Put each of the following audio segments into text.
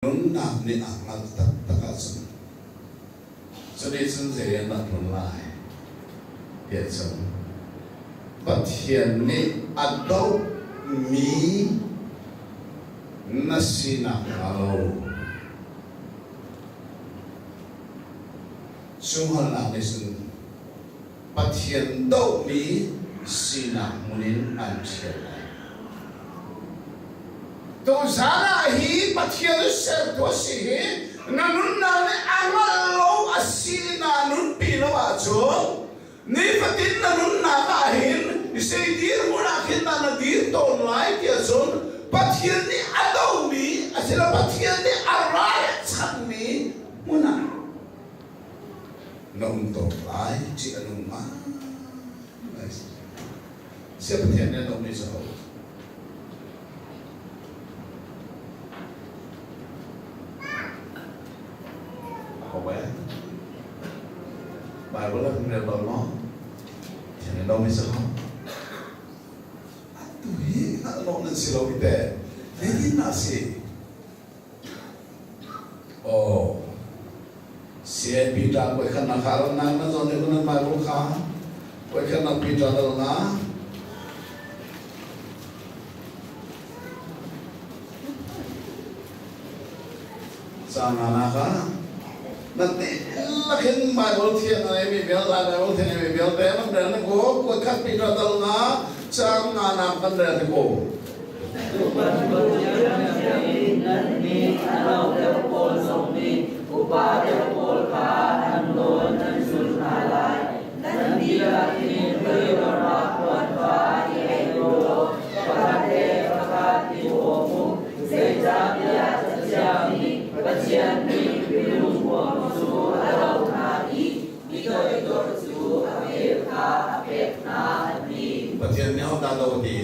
Nunnak nih aa hngalh taktak ahcun cunicun zei rian dah ṭuan lai tiah cun Pathian nih a dohmi na sinak hnga lo cu hngalhnak nih cun Pathian dohmi sinak hmun in an ṭhial lai. Tuzan ah hi Pathian sertu a si hi na nunnak nih a hngalh lo a si na nunpi lo ahcun nifatin na nunnak ah hin zei dirhmun ah khin dah na dir tawn lai tiah cun Pathian nih a domi asilo Pathian nih a ralchanhmi hmun ah na um tawn lai ti a nung ngai. Sia Pathian nih a domi cu ho? Aho eh? Bible ah kan rel bal maw? Pathian nih a domi cu ho? Atu hi hngalh lawng nan si lo hi teh. Zeitin dah si? Aw. Saya Peter koi khan na kha ran nang na zon ne nan Bible kha koi khan na Peter dal na Cang na ka na te lakin Bible thiang na mi bel la Bible thiang mi bel te man rel na ko koi khat Peter dal na cang na na kan rel na ko Nannih a no deuh pawl zong nih upa deuh pawl kha nan nawl nan zulh hna lai. Nan dihlak in toidornak puanva i aih u law pakhat le pakhat i bawm u. Zeicahtiah Cathiang nih Pathian nih milungmuam cu a doh hna i mi toidor cu a vel kha a pek hna a ti. Pathian nih ahodah do a ti?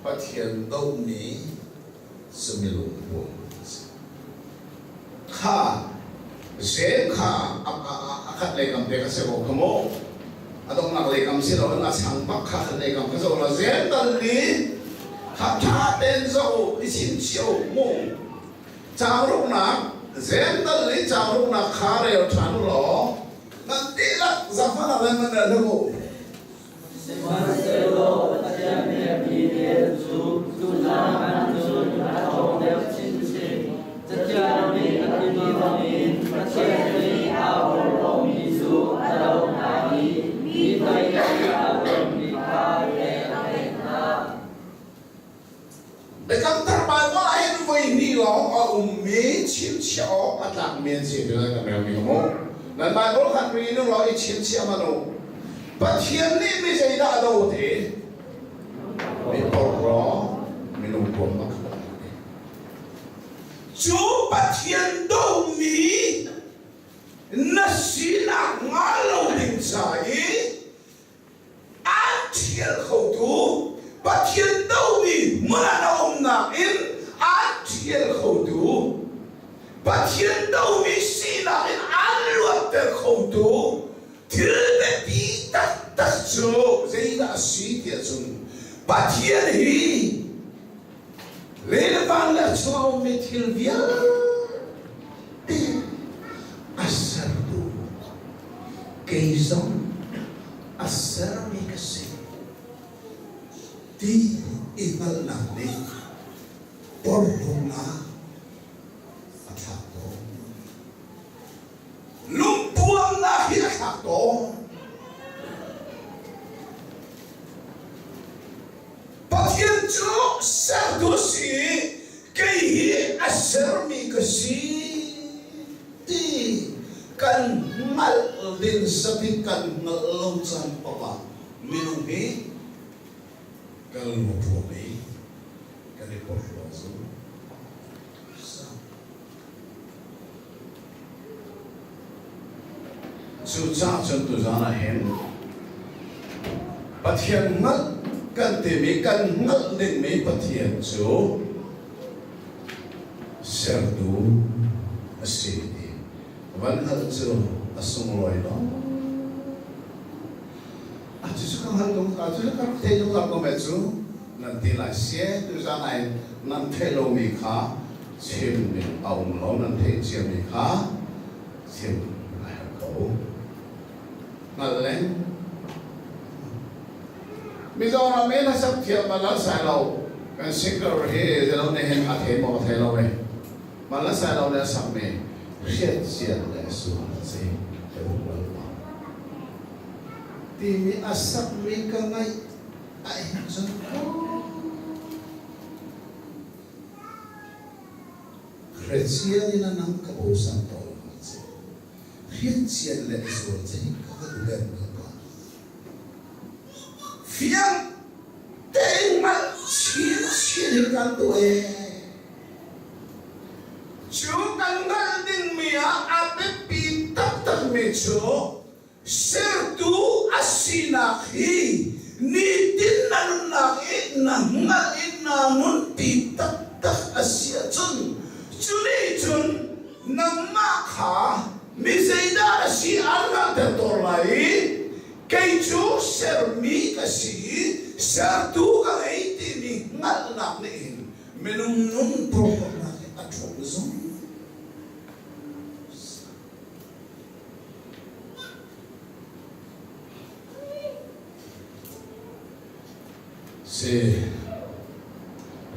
Pathian dohmi cu milungpuam an si. Kha Zen kha a khat lei kam te ka si ko kha mu. A donghnak lei kam si loin a chang bak kha khat lei kam ka zoh la Zen dal nih kha ṭha tein zoh i chimchih u mu. Caang Zen dal i caang ruknak kha rel ṭhan u law nan dihlak zahmanh ah nan rel hlah u. Sihmanhsehlaw Pathian pekmi vel cu cu hna cun a ṭhawng deuh chinchin. Cathiang nih a timi bangin Pathian nih aa porhlawmi cu a doh hna i mi toi i aa dormi kha vel a pek hna. Biakam Thar Baibal ah hin voi hnih lawng a ummi chimchiah awk a tlakmi an si ti lai kan relmi ka hmuh. Nan Baibal khan ri in law i chimchiah hmanh u. Pathian nih mi zeidah a do ti? Mi porhlaw, minung puamnak kha a ti. Cu Pathian domi na sinak hnga lo ding ca i An ṭhial khotu Pathian domi hmun ah na umnak in an ṭhial khotu Pathian domi sinak in an luatter khotu thil biapi taktak cu zeidah a si tiah cun Pathian hi le le van le a chung a ummi thil vialte a sertu kei zong a sermi ka si ti i hngalhnak nih porhlawtnak a thlak tawn. Lungpuamnak hi a thlak tawn. Pathian cu sertu a si i kei hi a sermi ka si ti kan hngalh ding zat hi kan hngalh lo caan paoh ah minung hi kan lungpuam i kan i porhlaw zungzal. Cucaah cun tuzaan ah hin Pathian hngalh kan timi kan hngalh dingmi Pathian cu sertu a si ti van hngalh cu a sunglawi lo. A cucu ka hngalh ko, a cucu ka rak thei zungzal ko me cu. Nan ti lai sie tuzan ai nan theih lomi kha chim ding a um lo, nan theih ciami kha chim a herh ko. Hngal leng. Mizoram i hlasak thiam man an sai lo. Kan singer hi zelo nih hin a thei maw thei lo e. Man la sai lo le a sak mi hriat cian le sual a si. Te um lo ma. Timi a sak mi ka ngaih a hin cun Hriatcian in a nang ka bosan tawn ma si. Hriatcian le sual che ka ka duh em ka pa. Fiang tein hngalh chinchin in kan tuah ee. Cu kan hngalh dingmi ah a biapi taktakmi cu sertu a sinak hi nitin na nunnak i na hngalh i naa nunpi taktak a si ahcun cu nih cun nangmah kha mi zeidah na si aan hngalhter tawn lai i kei cu sermi ka si i sertu ka ngei timi hngalhnak nih hin minung nun porhlawtnak hi a ṭhawl zung. Si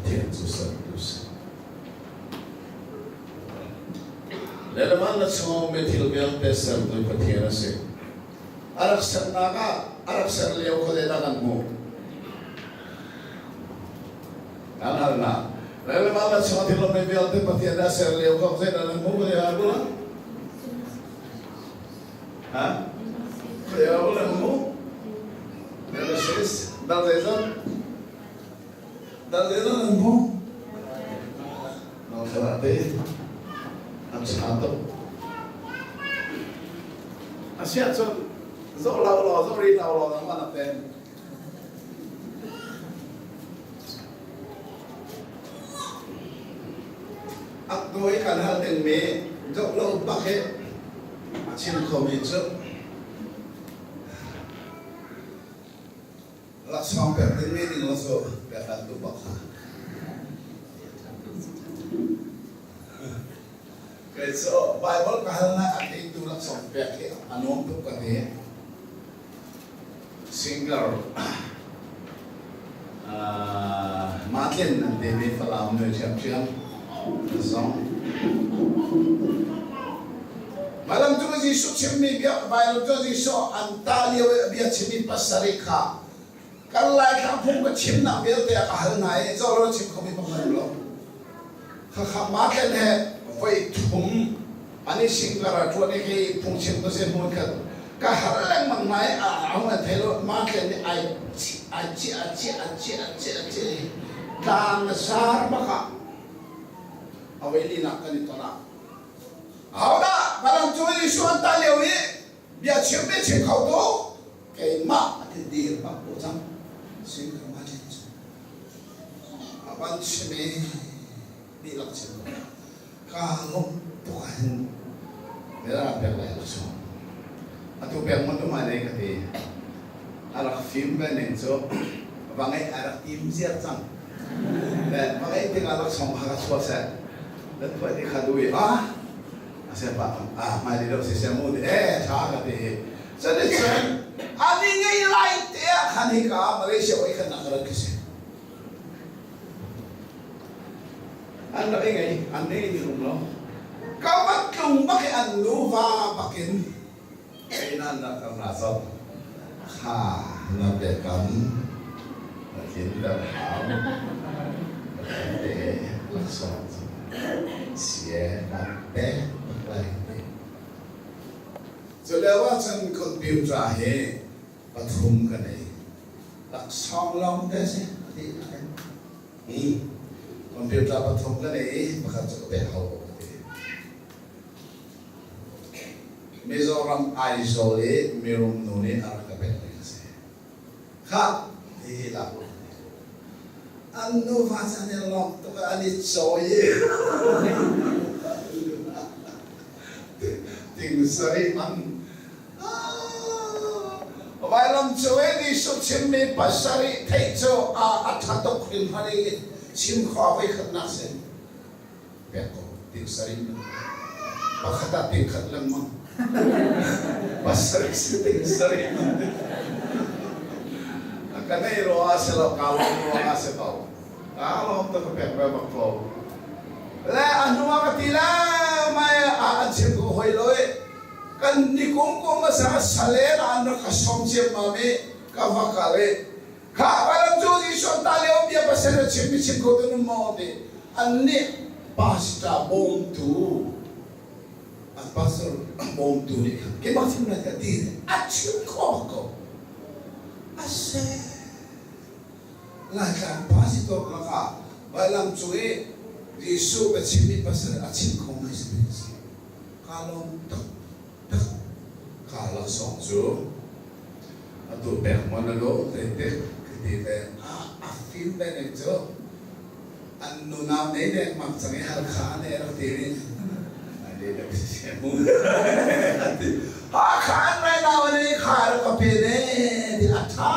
Pathian cu sertu si. Lehlamah na chungmi thil vialte sertu Pathian a si. A rak sernak ah a rak ser lio kha zeidah kan hmuh? Kan halnak. Lehlamah na chung thil mi vialte Pathian a ser lio kha zeidah nan hmuh? Khuazei ah bulah? Ha? Khuazei ah bulah nan hmuh? Genesis dal zeizat? Dal zeizat nan hmuh? Te an ṭha tuk. A siah cun zoh lo law zoh rih lo law nangmah na pen. A tawi kan hal dingmi zoh lo bak hi a chim khomi cu Laksawng pek dingmi ning lo cu pek an duh bak hna. Kei cu Bible ka hal na a theitu laksawng pek hi a nuam tuk ka ti. Singer Martin an timi Falam nu ṭhiamṭhiam zong. Vailam cung i Jesuh chimmi bia, vailam cung Jesuh an tah lio i a bia chimmi pasarih kha kan Laithlang phung ka chimnak vialte a ka hal hna i zoh chim khomi pakhat lo. Khakha Martin he voi thum an i singkar a ṭuan i khi phungchim ka si hmun khat ka hal lengmang hna i a hung an thei lo. Martin nih ai ai ciah a ciah a ciah a ciah a ciah i tlang a sar bak ah a voi linak kan i ton ah Ahodah Valam cung i Jesuh an tah lio i bia chim bia chim kho tu keimah a ti dir bak ko cang. Sin ka ma cu a van chim i dihlak chim lo ka lawmh tuk ah hin bia pek lai lo chung atu pek mon tu hmailei ka ti a rak fim ve ning cu va ngeih a rak tim ziar cang le va ngeih tikah laksawng kha ka chuah seh nan phuah ti kha duh i ah a se pa ah hmailei deuh si seh mu ti e tha ka ti cuticun ani ngei lai te ah khan hika Malaysia oi khan nak rak khi si an rak i ngei an nei ni um lo ka va tlung bak i an nuva bakin Keinan na ka hna zoh kha na biakam na tlinter hau Pathian te laksawng cu sie kan pek bak lai ti. Cu lio ah cun computer hi pathum ka nei. Laksawng lawng te si a ti nakin. Computer pathum ka nei i pakhat cu ka pek hau ko ka ti. Mizoram Aizawl i mirum nu nih a rak ka pekmi a si. Khah, hihi lak u. An nuva cu an i lawm tuk i an i cawi i ting sarih man. Vailam cung i Jesuh chimmi pasarih theih cu a ṭha tuk hringhran i chim khawh voikhatnak si. Pek ko ting sarih pakhat ah ting khat lengmang. Pasarih si ting sarih. Ka nei ruangah si lo, kaa lawm ruangah si ko. Kaa lawm tuk ka pek ve bak ko. Le a hnu ah ka ti lai mai ah an chim ko hoi lo i kan nikum kum hmasa salen ah an rak ka sawm ciammam i ka va kal i kha vailam cu Jesuh ta lio bia pasal a chim mi chim kho tu maw ti annih pastor bawmtu an pastor bawmtu nih khan keimah chim lai ka ti a chim khawh ko a se Laitlang pa si tuk lakah vailam cung i Jesuh biachim mi pasal a chim kho ngai si si. Kaa lawm taktak. Kaa laksawng cu atu pek maw na lawh zeitik ka ti ve. A fim ve ning cu an nunau nei dengmang cang i Halkha an e rak ti mi. Hakha an nai nau an ei kha rak ka pe ne ti a ṭha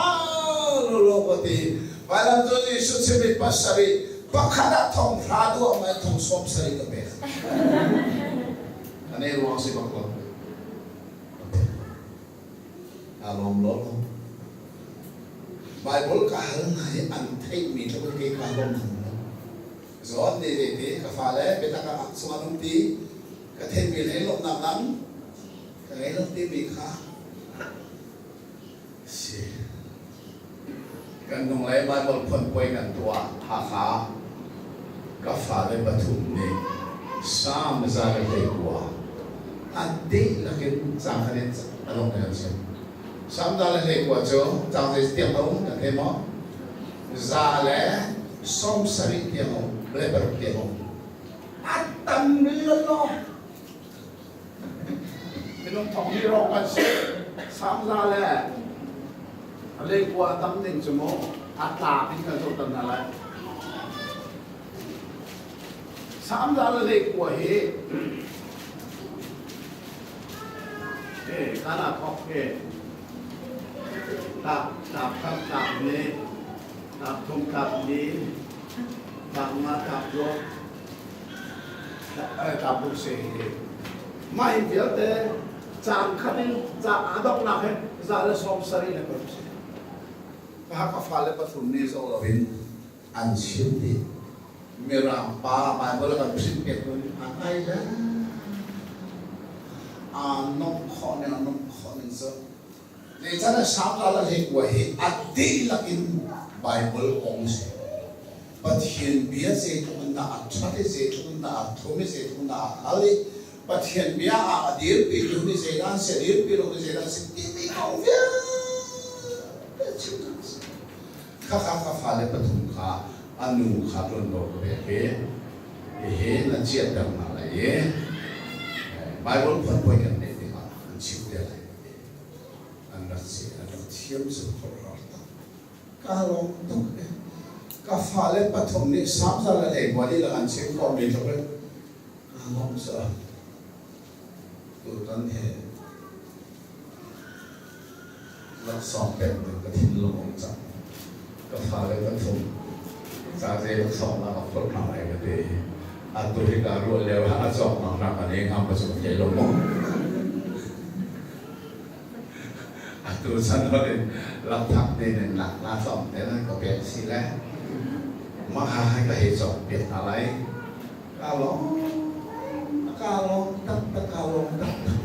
lawlaw ka ti. Vailam cu Jesuh chimmi pasarih pakhat ah thong hra duah mai thong sawm sarih ka pek. Ka nei ruang si bak lo. Aa lawm lawlaw. Bible ka hal hna i an theihmi tluk in kei kaa lawm hna lo. Zawn nih zeiti ka fale biatak ah chung an um ti ka theihmi hlei lawmhnak dang ka ngei lo timi kha si. Kan nung le Bible phuanpuai kan tuah Hakha ka fale pathum nih Salm 121 an dihlak in caang khat in a dongh kan chim. Salm 121 cu caang zei tiang a um kan thei maw? 170 tiang a um, le paruk tiang a um. A tam lawlaw. Minung thong hi rawk kan si. Salm 121 a tam ning cu mu a tlak in kan zohter hna lai. Salm 121 hi kana thok hi tlak tlak khat tlak ni tlak thum tlak ni tlak nga tlak ruk tlak ruk se hi mah hi vialte caan khat in ca a donghnak hi 176 si. Ka fale pathum nih zoh loin an chim dih. Mirang pa Baibal a kan print piak tu nih a ngai le aa nomh khawh ning a nomh khawh ning cu zeicahtiah Salm 121 hi a dihlak in Baibal kong si. Pathian bia zeitluk in dah a ṭhat i zeitluk in dah a thlum i zeitluk in dah a hal i Pathian bia ah a dirpitu nih zeidah an si a dirpi lo nih zeidah an si timi kong vialte chimnak a si. Khakha ka fale pathum kha a nu kha ṭuanvo ka pek i hihi na chiatter hna lai i Baibal phuanpuai kan neih tikah an chim te lai ka ti. An rak si an rak thiam cu khuaruahhar tak. Kaa lawm tuk e. Ka fale pathum nih Salm 121 dihlak an chim khawhmi tluk in kaa lawm cu. Tutan hi laksawng pek ding ka thinlung um cang. Ka fale pathum ca zei laksawng dah ka phurh hna lai ka ti. Atu hi kaa ruah lio ah a cawknak hna ka nei hnga ma cu ka thei lo maw. Atu chan in lakphak te in lak la tlawm te nan ka pek si le mah ha hai ka hei cawk piak hna lai. Kaa lawm, kaa lawm taktak, kaa lawm taktak.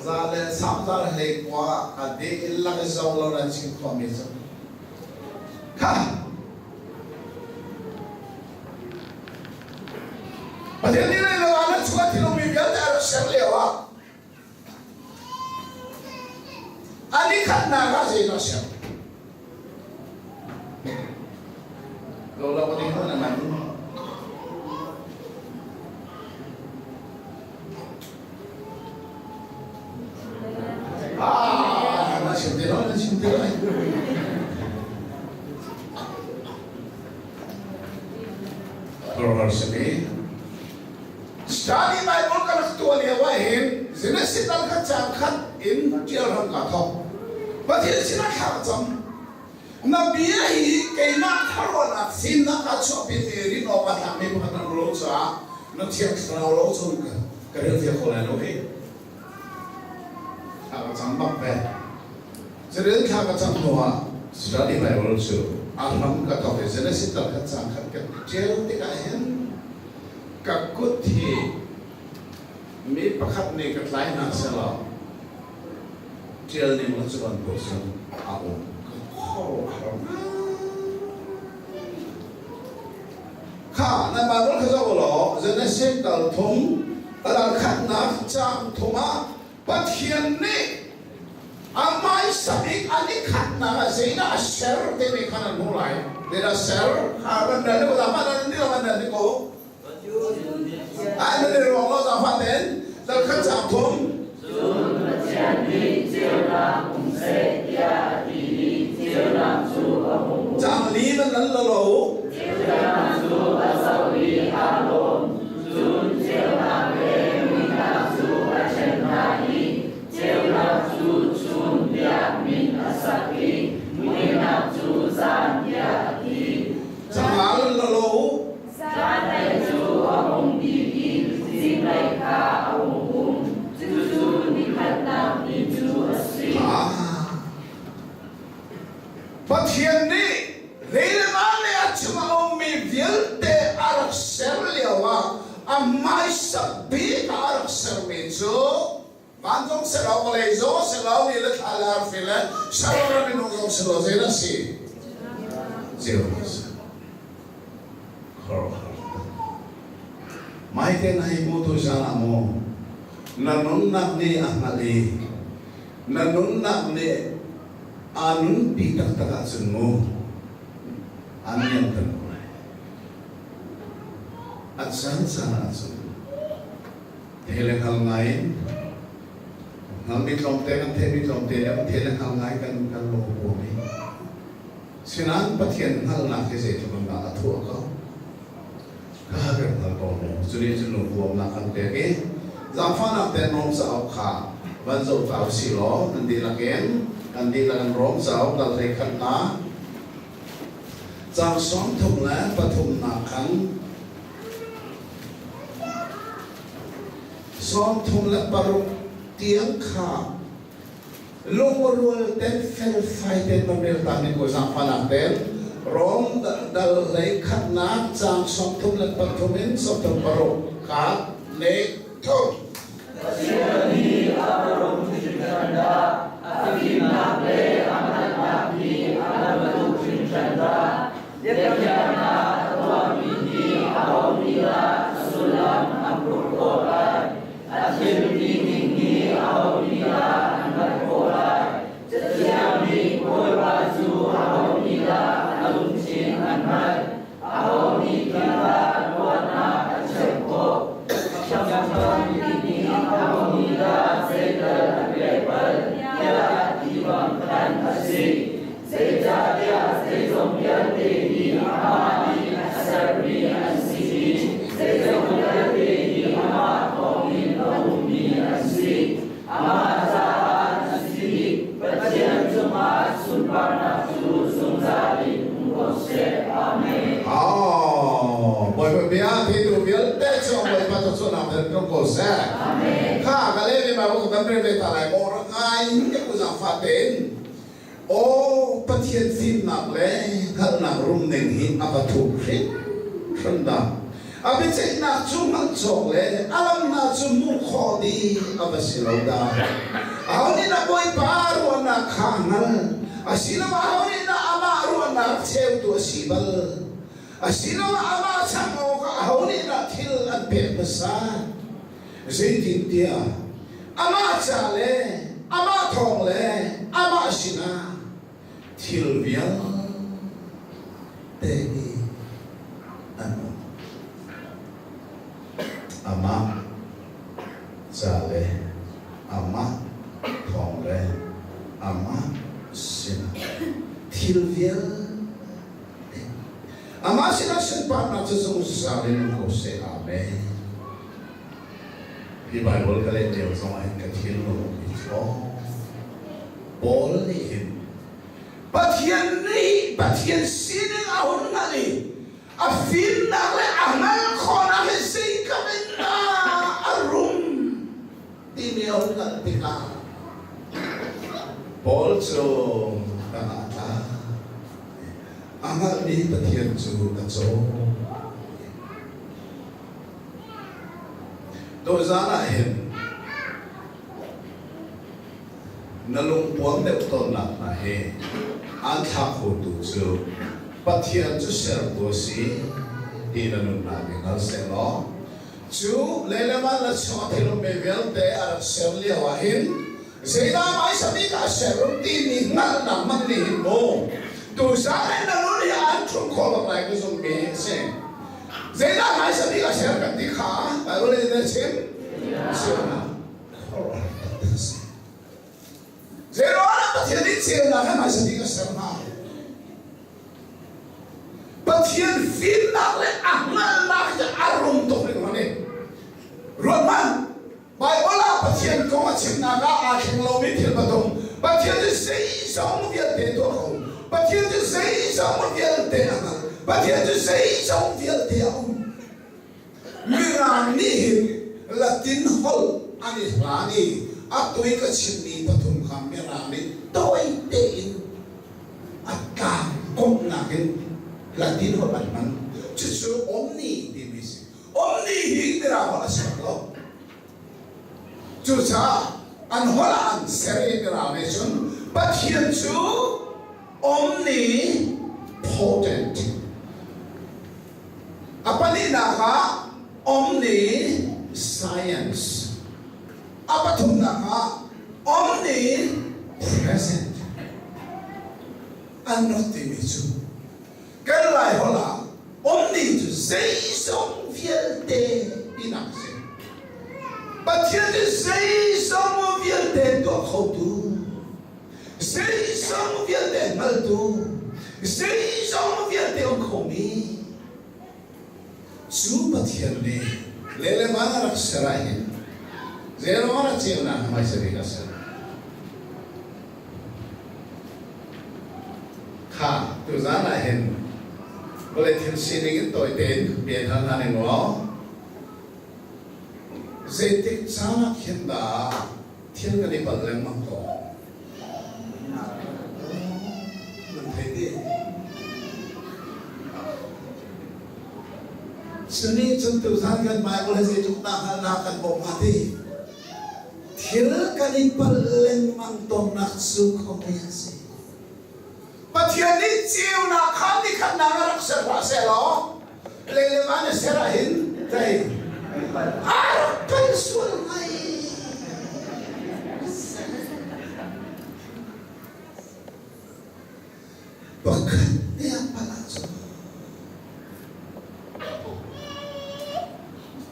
Za le sang za le hlei kua a de in lak i zo lo nan chim khawhmi cu. Kha! Pathian nih lei lo ah na chung a thilummi vialte a rak ser lio ah a nikhatnak ah zeidah a ser? Lo lo ka ding na ngan. Ah, na chim te lo, na chim te lo. Horror simi. Study Bible ka rak tuah lio ah hin Genesis dal kha caang khat in ṭial hram kaa thawk. Pathian sinah thla ka cam. Na bia hi keimah khuaruahnak fimnak ah chuahpimi rin awk a tlakmi pakhat an lo caah na Thiang Thlarau lo cun ka relpiak kho lai lo hih. Thla ka cam bak ve. Carel thla ka cam hnuah study Bible cu a hram ka thawk i Genesis dal khat caang khat kan ṭial tikah hin ka kut hi mi pakhat nih ka tlai hna sehlaw ṭial ning la cu bantuk cun a um. Ka khuaruahhar ngai. Kha nan Bible kha zoh law Genesis dal thum dal khatnak caang thum ah Pathian nih a hmaisa bik an i khatnak ah zeidah a ser timi kha nan hmuh lai. Zeidah ser? Kha van rel ko dah, nan ni lo van rel ko. Ai nan i ruang lo zaangfah tein dal khat caang thum. Cun Pathian nih ceunak um seh tiah a ti i ceunak cu a hung um. Caang li man nan la lo. Ceunak cu a zoh i aa lawm. Cun ceunak le muihnak cu a ṭhen hna i ceunak cu chun tiah min a sak i muihnak cu zan tiah a ti. Caang nga nan la lo. Zanlei cu a hung dih i zinglei kha a hung um. Cucu nikhatnak ni cu a si. Pathian nih lei le van le a chung a ummi vialte a rak ser lioah a hmaisa bik ah a rak sermi cu vancung si lo, vawlei zong si lo, ni le thla le arfi le saram minung zong si lo, zeidah a si? Ceunak a si. Khuaruahhar Maite na hi mu tu zan ah maw na nunnak nih a hngalh i na nunnak nih aa nunpi taktak ahcun mu an niamter ko lai. A caan caan ahcun the le hngal ngai in hngalmi tlawmte kan theihmi tlawmte le the le hngal ngai kan kan lung a i Sinain Pathian hngalhnak hi zeitluk in dah a thuah ko? Kha kan hngal ko mu. Cu nih cun lungpuamnak kan pek i zaangfahnak tein Rom cauk kha van zoh ta usih law nan dihlak in kan dihlak in Rom cauk dal 13 caang 33 khan 36 tiang kha Lungrual ten felfai ten van rel ta ning ko zaangfahnak ten Rom dal 13 caang 33 in 36 ka ne thum. Pathian nih a rum hringhran dah, a fimnak le a hngalhnak hi a bantuk hringhran dah. Biakhiahnak a tuahmi hi aho nih dah a sullam an purh khawh lai? A thil tining hi aho nih dah an hngalh khawh lai? Cathiang nih Bawipa cu aho nih dah a lungthin an hngalh? Aho nih khin dah ruahnak a cheuh khawh? Thiangthuang nih aho nih dah zeital a pek bal tiah a ti bang khan a si. Zeicahtiah zeizong vialte hi amah nih a sermi an si i zeizong vialte hi amah thawngin a ummi an si. Amah caah an si i Pathian cungah sunparnak cu zungzal in um ko seh. Amen. Oh, Bawipa bia theitu vialte cu Bawipa thluachuahnak in tlung ko seh. Amen. Kha ka le mi Bible kan rel ve ta lai maw rak ngai in ka zaangfah tein Aw Pathian fimnak le hngalhnak rum ning hi a va thuk hringhran dah! A biaceihnak cu hngalh cawk le a lam hna cu hmuh khawh dih a va si lo dah! Aho nih dah Bawipa ruahnak kha a hngal? Asiloah aho nih dah amah ruahnak cheutu a si bal? Asiloah amah chang awkah aho nih dah thil an pek hmasa? Zeitintiah amah ca le amah thawng le amah sinah thil vialte hi an um. Amah ca le amah thawng le amah sinah thil vialte amah sinah sunparnak cu zungzal in um ko seh. Amen. Hi Baibal ka leh lio zong ah hin ka thinlung i tlawm. Paul nih hin Pathian nih Pathian sining a hun hngalh i a fimnak le a hngalh khawhnak hi zeitluk in dah a rum timi a hun hngalh tikah Paul cu tang ah a tla. A hngalhmi Pathian cu a caw. Tuzaan ah hin na lungpuam deuh tawnnak hna hi aan thla khotu cu Pathian cu sertu a si ti na nunnak i hngal sehlaw cu lelevan le chung a thilummi vialte a rak ser lio ah hin zeidah hmaisa bik ah ser timi hngalhnak hmanh nih hin mu tuzaan ah na nun hi aan ṭhumh khawh bak lai ka zumhmi a si. Zeidah hmaisa bik a ser kan ti kha Bible in a chim? Ceunak khuaruahhar taktak a si. Zeiruangah Pathian nih ceunak hi hmaisa bik a ser hnga? Pathian fimnak le a hngalhnak hi a rum tuk hringhran i ruat hmanh. Baibal ah Pathian kong a chimnak ah aa thleng lomi thil pathum. Pathian cu zeizong vialte tuah kho. Pathian cu zeizong vialte a hngal. Pathian cu zeizong vialte a um. Mirang nih hin Latin holh an i hlan i a tui ka chimmi pathum kha Mirang nih tawi tein a tlang komhnak in Latin holh an hman. Cucu omni timi si. Omni hi Mirang holh a si bak lo. Cucaah an holh ah an ser i Mirang nih cun Pathian cu omnipotent. A pahnihnak ah omniscience. A pathumnak ah omnipresent. An rak timi cu Kan Laiholh ah ummi cu zeizong vialte tinak a si. Pathian cu zeizong vialte tuah khotu, zeizong vialte hngaltu, zeizong vialte um khomi cu Pathian nih le le van a rak ser ah hin zeiruang ah rak ceunak hmaisa bik a ser? Kha tuzaan ah hin vawlei thil sining in tawi tein bia hal hna ning law zeitik caan ah khin dah thil kan i palh lengmang ko? Nan thei dih. Cunih cun tuzaan kan Bible hi zeitluk dah hngalhnak kan bawmh hnga ti? Thil kan i palh lengmang tawnnak cu khuami an si. Pathian nih ceunak kha nikhatnak ah rak ser hlah seh law lei le van a ser ahhin tei a rak pal sual ngai. Pakhat te ah palh ahcun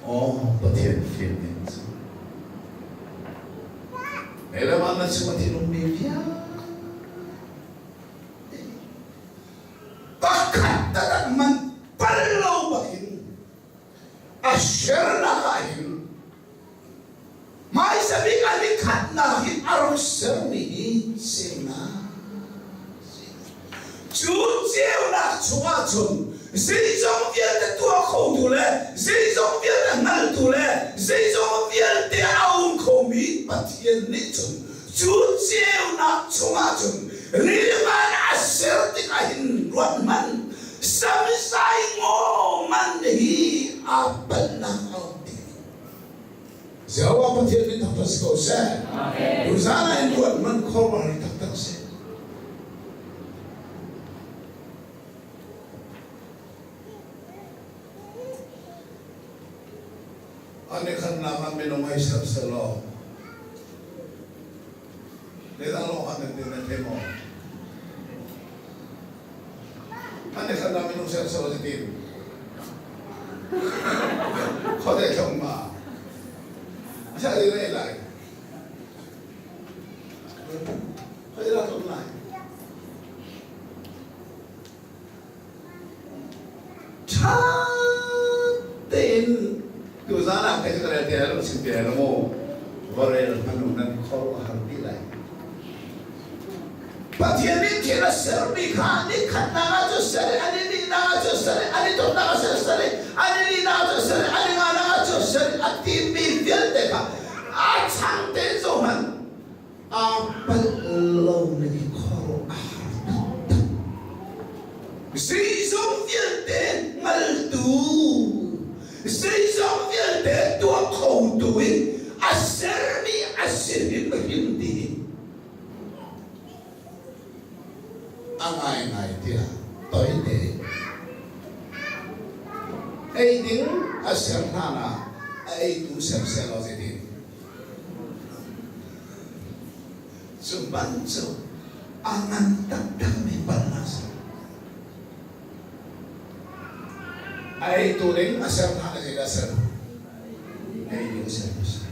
Aw Pathian fim ning cu Lei le van na chung a thinlung mi vialte pakhat taktak man pal lo bakin a sernak ah hin Hmaisa bik an i khatnak in a rak sermi hi ceunak Cu ceunak chungah cun zeizong vialte tuah khotu le zeizong vialte hngaltu le zeizong vialte a um khomi Pathian nih cun cu ceunak chungah cun rilivan a ser tikah hin ruat hmanh samsai ngaw man hi aa palhnak a um ti. Jehovah Pathian min thangṭhat si ko seh. Tuzaan ah in ruat man khuaruahhar taktak si. An i khannak ah minung hei ser selaw Zeidah lawng han nan ti nan thei maw? An i khannak minung ser selaw zeitin? Khuadei tlong ma? Asiah zei na ei lai? Khuadei dah tlong lai? Ṭha tein tuzaan ah kai cu ka rel te lai lo, chim te lai lo mu. Va rel hmanh u nan khuaruah har dih lai. Pathian nih thil a sermi kha ni khatnak ah cun ser i an i nihnak ah cun ser i an i thawknak ah cun ser i an i linak ah cun ser i an i nganak ah cun ser i a timmi vialte kha a chang tein zohhmanh aa palh lo ning hi khuaruah a har taktak. Zeizong vialte hngaltu, zeizong vialte tuah khotu in a sermi a si hrimhrim ti hi a ngaingai tiah toite ei ding a ser hlan ah a eitu ser sehlaw zeitin? Cu man cu a ngan taktakmi palhnak a si. A eitu ding a ser hlan ah zeidah a ser? Ei ding a ser a si.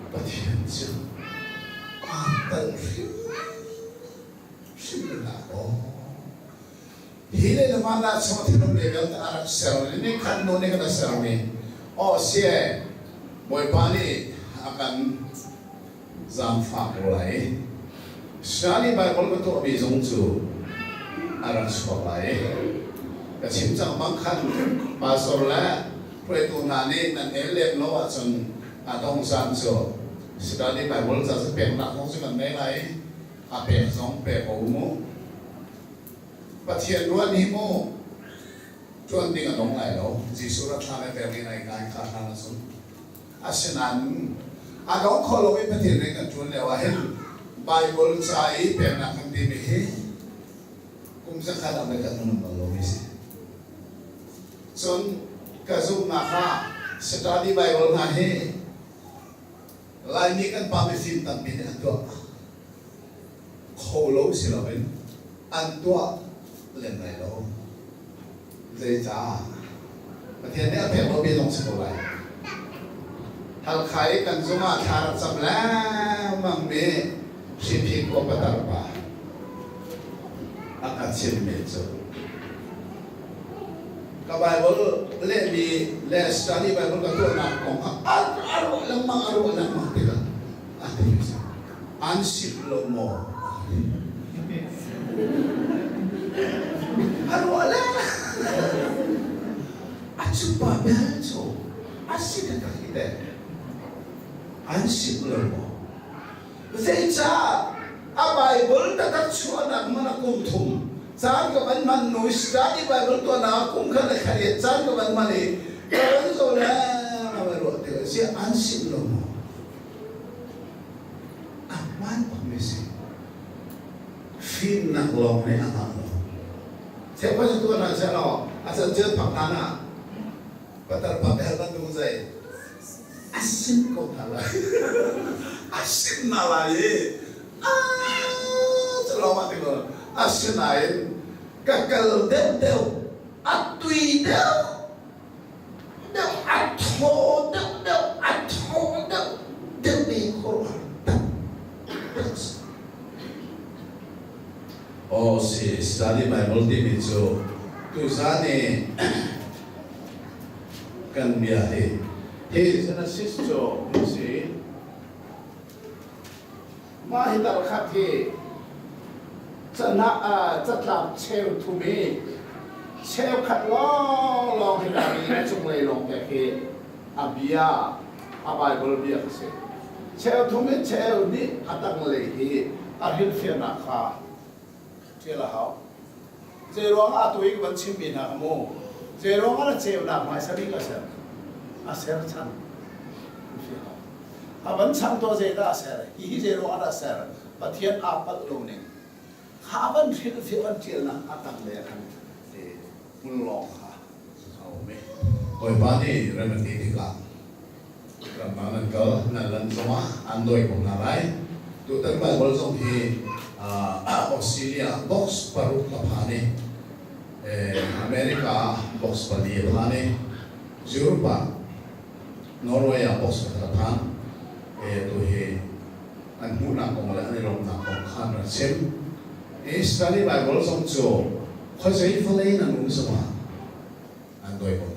Pathian cu aa palh hrimhrim hlah kaw hi le na van ah chung thinlung le vialte a rak ser i nikhat hnu nikhat a sermi aw sie Bawipa nih a kan zaangfah ko lai. Shani Bible ka tuahmi zong cu a rak chuak lai. Ka chim cang bang khan pastor le hruaitu hna nih nan el lem lo ahcun a dong zan cu Study Bible ca cu peknak zong cu kan ngei lai. A pek zong pe ko mu. Pathian ruan hi mu ṭuan ding a dong lai lo. Jesuh rat hlan le pek in ai kai kha hlan ahcun. Asinain a dong kho lomi Pathian rian kan ṭuan lio ah hin Baibal ca i peknak kan timi hi kum zakhat ah kan nung bal lomi si. Cun ka zumhnak ah study Bible hna hi Laimi kan pa mifim tampi nih an tuah kho lo si loin an tuah lem lai lo. Zeicah? Pathian nih a pek lomi zong si ko lai. Halkha i kan zung ah thla rak cam lengmang mi Hriphi khua patar pa a ka chimmi cu ka Bible lehmi le study Bible ka tuahnak kong kha a ruah lengmang a ruah lengmang tikah a ti an simh lo maw? A ruah le a cupa bel cu a si taktak hi teh an simh lo maw? Zeicah a Bible taktak chuahnak man a kum thum caan ka van hman nu study Bible tuahnak kum khat le thla caan ka van hman i ka van zoh le a vai ruah tikah ziah an simh lo maw? A hmaan bakmi si. Fimnak lawng nih a ngah lo. Cheukhat cu tuan ah seh law a cancel phak hlan ah patar pa bel bantuk zei a sim ko hna lai. A sim hna lai i cu lawng ah ti ko asinain ka kal deuhdeuh a tui deuh deuh a thaw deuh deuh a thaw deuh deuh mi khuaruahhar taktak a si. Aw si study Bible timi cu tuzan i kan bia hi hi Genesis cu si mah hi dal khat hi catlap cheu thum i cheukhat lawnglawng hi ka i a cunglei lawng te khi a bia a Bible bia kha si. Cheu thum in cheu nih a tanglei hi a hrilhfiahnak kha ṭial a hau. Zei ruangah atu i ka van chimmi hna kha mu zei ruangah na ceunak hmaisa bik a ser a ser chan a van chang tuah zeidah a ser hihi zei ruangah dah a ser Pathian aa palh lo ning kha a van hrilhfiah van ṭialnak a tanglei ah khan hmul lawng kha a um i Bawipa nih rem a ti tikah ramdang nan kal nan lan zongah an dawi ko hna lai. Tutan Bible zong hi Australia box paruk a phan i America box pali a phan i Europe ah Norway ah box pakhat a phan. Tu hi an hmuhnak kong le an i lawmhnak kong kha an rak chim. Study Bible zong cu khuazei vawlei nan um zongah an dawi ko.